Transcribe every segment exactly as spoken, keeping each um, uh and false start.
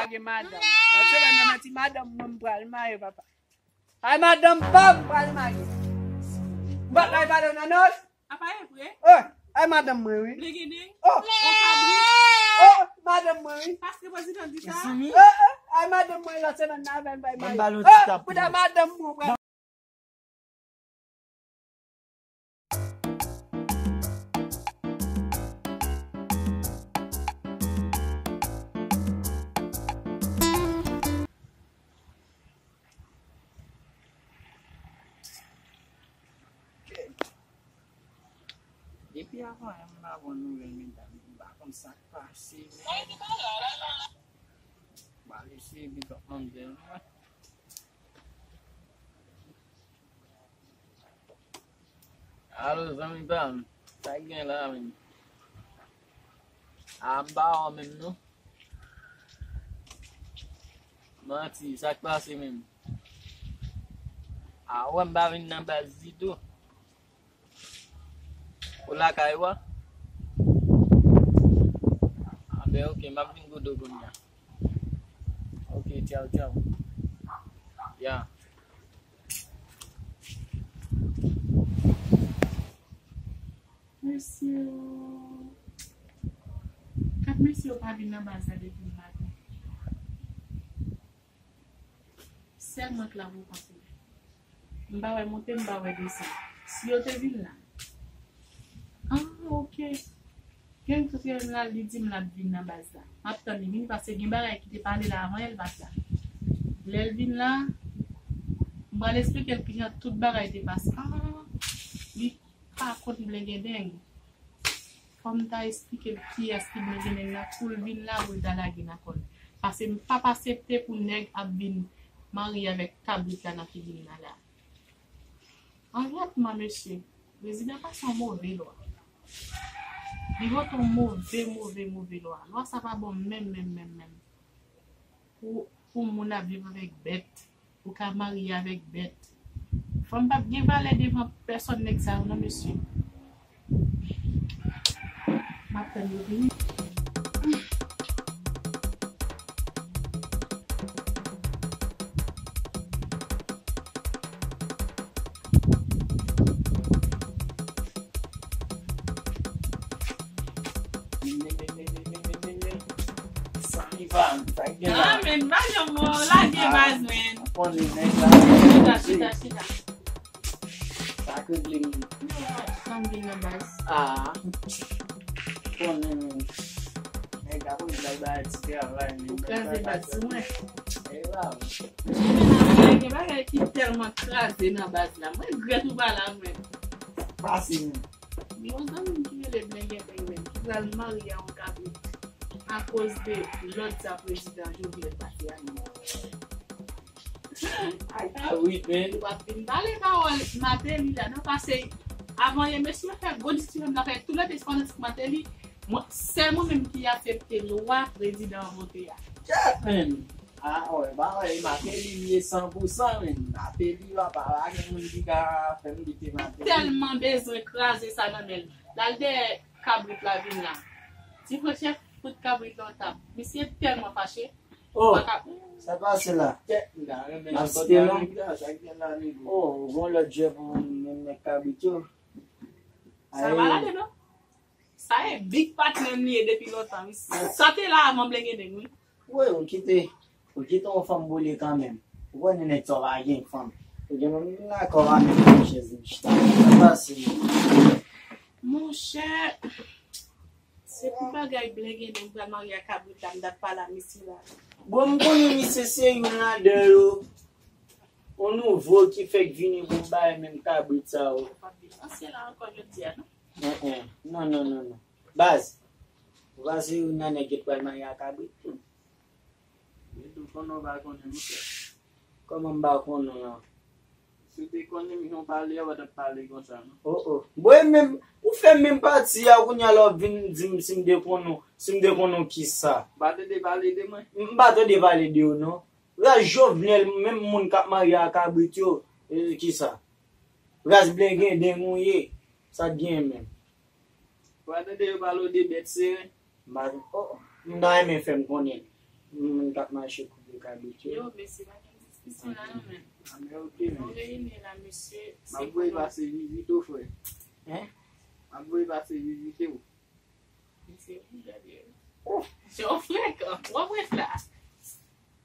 Gen madanm. Lòt semèn nan, nan ti madanm mwen, m pral marye, papa. Ay, madanm pa m pral marye. M pa t lage pale nan nòt. Apa e vre? Oh, ay, madanm mwen, wi. Blegede? Oh, oh, kabrit? Oh, madanm mwen, wi. Paske prezidan di sa? Mezanmi. Oh, oh, ay, madanm mwen, lòt semèn nan, avè l bay marye. Ban m ba l yon ti tap. Kouda madanm mwen, pral. Depi avan yè m pa bon nouvèl, medam, m pa konn sa k pase, men. Ba lese big up manmzèl mwen. Alo, zanmi pa m, sa k gen la menm? A, m pa wè w menm non. Manti, sa k pase menm? A, w wè m pa vin nan baz ditou. Ou lakay ou a? A ben, ok, m ap vin kote w kounye a. Ok, tchaw, tchaw. Ya. Mesye yo. Kat mesye yo pa vin nan baz la depi maten. Sèl mwen k la pou kontinye. M pa wè monte, m pa wè desann. Si yo te vin la. Ah, ok. Gen tout yon la, li di m l ap vin nan baz la. M ap tann li vini paske gen bagay ki te pale la avan yè l pa t la. Lè l vin la, m pral esplike l kijan tout bagay te pase. Ah, li pa konn blengendeng. Fò m ta esplike l kiyès ki blengendeng nan pou l vin la, pou l ta lage nan kò l. Paske m p ap aksepte pou nèg ap vin marye avèk kabrit la nan figi m nan la. Onètman, mesye, prezidan pase yon move lwa. Li vote yon move, move, move lwa. Lwa sa pa bon menm, menm, menm, menm. Pou, pou moun ap viv avèk bèt, ou ka marye avèk bèt. Fanm p ap gen valè devan pèsòn nèg sa yo non, mesye. M ap tann yo vini. Sa li pa, sa gen la. Ah, men, pa janm lage baz, men. Konnen nèg la. Chita, chita, chita. Sa k regle m. Sa m vin nan baz. Ah. Konnen, men. Nèg la konn bay bagay ti travay, men. Ou kraze baz sou mwen. E la. Gen bagay ki tèlman kraze nan baz la. Mwen regrèt ou pa la, mwen. Pase, men. Gen yon zanmi m ki rele Blengendeng menm, ki pral marye a yon kabrit akoz de lòd sa prezidan Jovenel pase a li. Ay, kabrit, men. Ou ap vin pale pawòl Martelly la, non, pase avan yè, mesye yo fè gwo diskisyon nan fè tout lòt fanatik Martelly. Mwen, sèl mwen menm ki aksepte lwa prezidan an vote a. Chat, men. Ah, wè, ba wè, e Martelly li ye san pou san, men. Martelly, papa, pa gen moun ki ka fè m doute Martelly. Tèlman bezwen kraze sa nan men l. L al dèyè kabrit la vin la. Ti frè chèf fout kabrit la yon tap. Misye tèlman fache. Oh, sa pase la? Tèt m ta renmen nan bòt la, nèg la, sa k gen la, nèg. Oh, ou gon lòt jwè pou menm nèg kabrit yo. Sa pa la dedan. Sa e big patnè m li ye depi lontan, wi. Sa te la avan Blengendeng, wi. Wi, ou kite, ou kite yon fanm boule kanmenm. Ou konnen nèg sa yo pa gen fanm. Ou gen menm la kò a menm nan chèz li chita. Sa pase. Monchè, se pou bagay Blengendeng pral marye ak kabrit la, m t ap pale a misye la. Bon, m konnen misye se youn ladan yo. Yon nouvo ki fèk vini pou bay menm kabrit sa yo. Ou p ap vin ansyen la ankò jodi a, non? En, en. Non, non, non, non. Baz, ou pa se youn nan nèg ki t pral marye ak kabrit tou? Men tou konnen w pa konnen, monchè. Kòman m pa konnen an? Si w te konnen, m yon pale a, w pa t ap pale konsa, non? Oh, oh. Bon, e menm, ou fè menm pati a, kounye a la w ap vin di m si m te konnen, si m te konnen w kisa? Ou pa tande pale de mwen? M pa tande pale de ou, non. Ras Jovenel, menm moun k ap marye ak kabrit yo, e, kisa? Ras Blengendeng ou ye, sa t genyen menm? Ou pa tande yo pale w de bèt seren? M pa, oh, m ta renmen fè m konnen. Moun k ap mache koupe kabrit yo. Yo, mesye, pa gen diskisyon la non, men. A, men oke, men. Nou reyini la, mesye, m ap voye pase vizite w, frè. Hein? M ap voye pase vizite w. Mesye, ou gade. Oh! Jan w frekan. W ap ret la.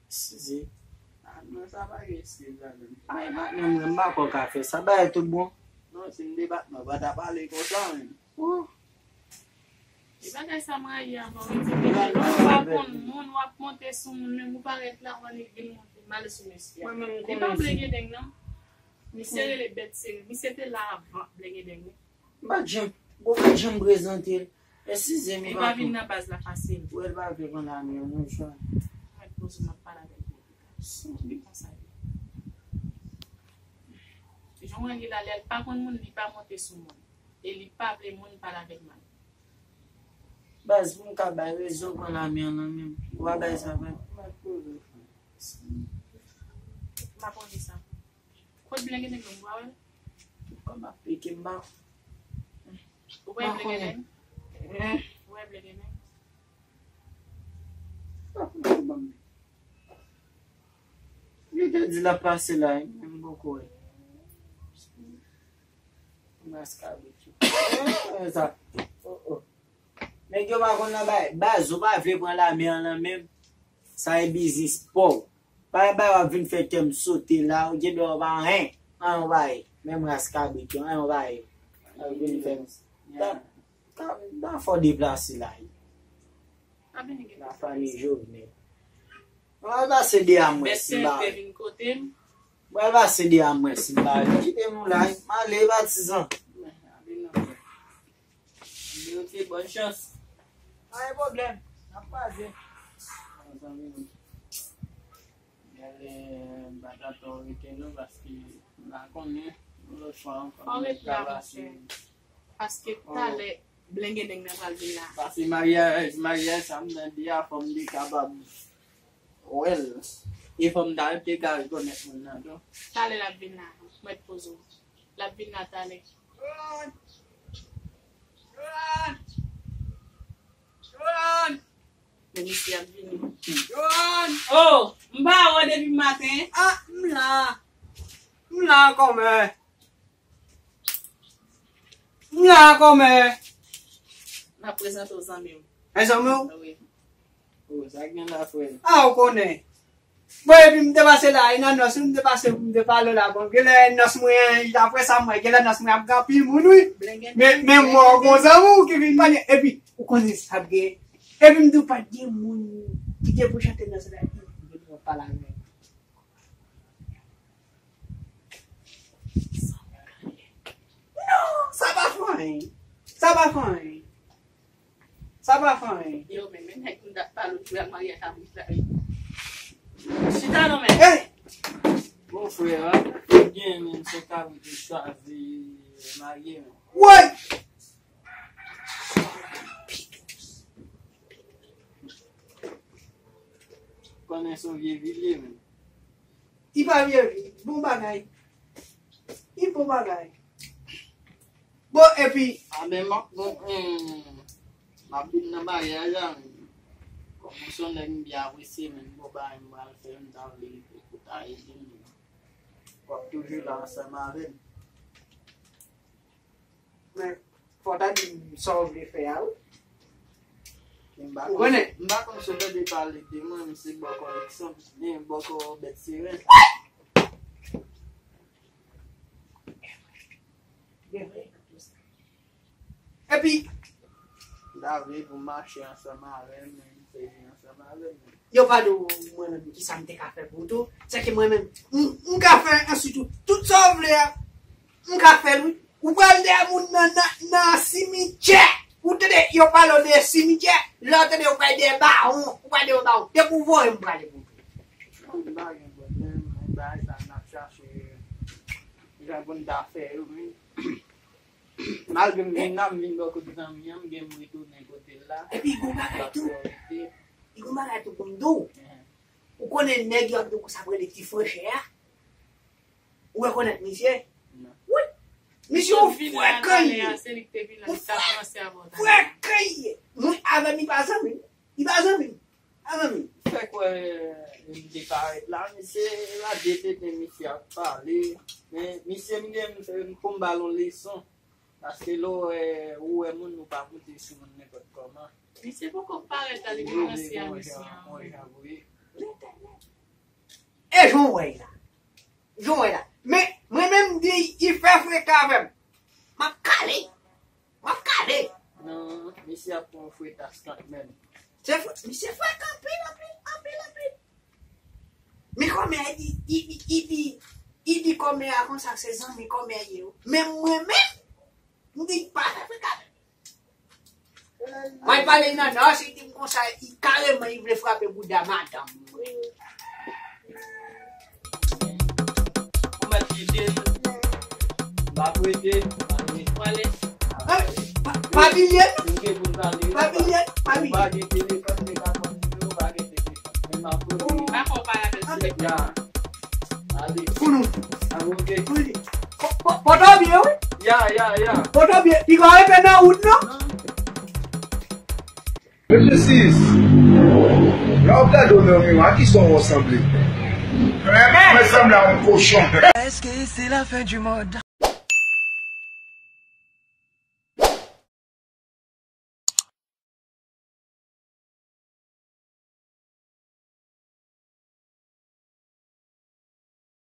Size. A, non, sa pa gen eskiz ladan. A, non, mwen, m pa kwè w ka fè sa. Bagay tout bon. Non, si m te bat mwen, pa ta pale konsa, menm. Oh! E bagay sa m rayi avan, wi, ti pitit. Lè w pa konn moun, w ap monte sou moun, menm ou parèt la, w annik vin monte, m ale sou mesye a. Mwen menm m konnen. Li pa Blengedeng, non. Misye rele Bèt Sere. Misye te la avan Blengedeng, wi. M pa t janm, bon, m pa t janm prezante l. Eskize m, li pa vin nan baz la fasil. Ou wè l pa vle pran lame an, non, Jòn. Mwen poze m ap pale avèk li. Li konsa li. Jan w wè li la, lè l pa konn moun, li pa monte sou moun. E li pa vle moun pale avè l mal. Baz, pou m ka bay rezon, pran lame an nan men m. Ou pa bay sa vre. M ap poze sa. Kot Blengedeng nan, ou pa wè l? Kòm ap pike m ba. Ou wè Blengedeng? Ou wè Blengedeng? Li te di l ap pase la, men m poko wè. Maskabit yo. Eh, sa. Oh, oh. Nèg yo pa konn nan bay. Baz, ou pa vle pran lame an nan men m. Sa e biznis pa w. Pa bay w ap vin fè kè m sote la, ou gen dwa w pa anyen. Anyen w pa ye. Menm ras kabrit yo, anyen w pa ye. W ap vin fè m. Ta, ta, ta fò deplase la ye. Lafanmi Jovenel. Mwen pase de a mwen si m pa. Mwen pase de a mwen si m pa. Kite nou la, m ale patizan. Mwen se bòn chans. Pa gen pwoblèm. N ap kwaze. Zanmi m. Gade, m pa t ap rete non, paske m pa konnen yon lòt fwa ankò. Fò w ret la, monchè. Paske talè, Blengedeng nan pral vin la. Paske maryaj, maryaj sa m tande a, fò m te kapab wè l. E fò m ta te ka rekonèt moun nan tou. Talè l ap vin la. Mèt poze w. L ap vin la talè. Joan! Joan! Joan! Men misye ap vini. Joan! Oh, m pa wè w depi maten. Ah, m la. M la kòmè. M la kòmè. M ap prezante w zanmi w. E zanmi w? Wi. Oh, sa k gen la, frè? Ah, ou konnen. Bon, epi m te pase la, e nan nòs, m te pase pou m te pale w la. Bon, genlè nòs mwen, apre sa, mwen, genlè nòs mwen ap gen anpil moun, wi. Men, men mwen, gon zanmi w ki vin pale. Epi, ou konnen sa ap gen. Epi m di w pa t gen moun ki te pou chante nòs la, epi m vin pale avè l. Non, sa pa fè anyen. Sa pa fè anyen. Sa pa fè anyen. Yo, men, men nèg m t ap pale w sou maryaj kabrit la, wi. Chita non, men. Hey! Bon, frè, gen menm se kabrit ou chwazi marye, men. Woy! Konnen se yon vye vi l ye, men. Li pa vye vi, bon bagay. Li bon bagay. Bon, epi. A, men, m ap, bon, hmm, m ap vin nan maryaj la, men. Kòm ou se yon nèg m byen apresye, men, bon, bagay m pral fè, m ta vle ou ta ede m. W ap toujou la ansanm avè m. Men, fò w ta di m sa w vle fè a, wi. Ou konnen? M pa konn si w tande pale de mwen, m se bòkò Nixon, men bòkò Bèt Seren. Epi, m ta vle pou m mache ansanm avè l, men m sezi ansanm avè l, men. Yo pale w mwen menm, kisa m te ka fè pou ou tou? Sèke mwen menm, m, m ka fè answit ou tout sa w vle a. M ka fè l, wi. Ou pral dèyè moun nan, nan, nan simityè. Ou tande, yo pale w de simityè. Lè w tande, ou pral dèyè bawon. Ou pral dèyè bawon. Depi w voye m, m prale pou ou. Non, m pa gen pwoblèm. Men bagay sa n ap chache jan pou n ta fè yo, wi. Malgre m vin la, m vin bò kote zanmi an, m gen m retounen kote l la. Epi gon bagay tou. Gon bagay tou pou m di w. Ou konnen nèg yo ap di w konsa ap rele ti frechè a? Ou rekonèt misye? Wi. Misye yon frekan li ye. Yon frekan li ye. Mwen avè m, li pa zanmi m. Li pa zanmi m. Pa zanmi m. Fè kwè M te parèt la, misye lage tete, misye ap pale. Men misye, m gen, m pou m ba l yon leson. Paske lè w wè, ou wè moun, ou pa moute sou moun nenpòt kòman. Misye poko parèt la, li kòmanse a misye an. E jan w wè la. Jan w wè la. Men mwen menm, m di, li fè frekan avè m. M ap kale. M ap kale. Non, misye ap pran frekas kanmenm. Se fre, misye frekan anpil, anpil, anpil, anpil. Men kòmè a di, li di, li di, li di kòmè a konsa se zanmi kòmè a ye yo. Men mwen menm, m di pa fè frekan. Mwen pale nan nan, se di m konsa, li kareman li vle frape bouda madanm mwen. Ou mèt kite l, m ap rete, ale. Ou ale. Pa, pa bliye, m gen pou m ale. Pa bliye, pa bliye. Ou pa gen telefòn, m te ka pran nimewo, pa gen telefòn. Men m ap rete. Pa fò pale avèk sèk la. Ale. Pou nou. Ah, ok. Pou li. Po-, po-, poto byen, wi. Ya, ya, ya. Poto byen. Piga w rive nan wout, non? Reflechi. Lè w ap gade w nan miwa, a kisa w sanble? Mwen sanble a yon kochon. Est-ce que c'est la fin du monde?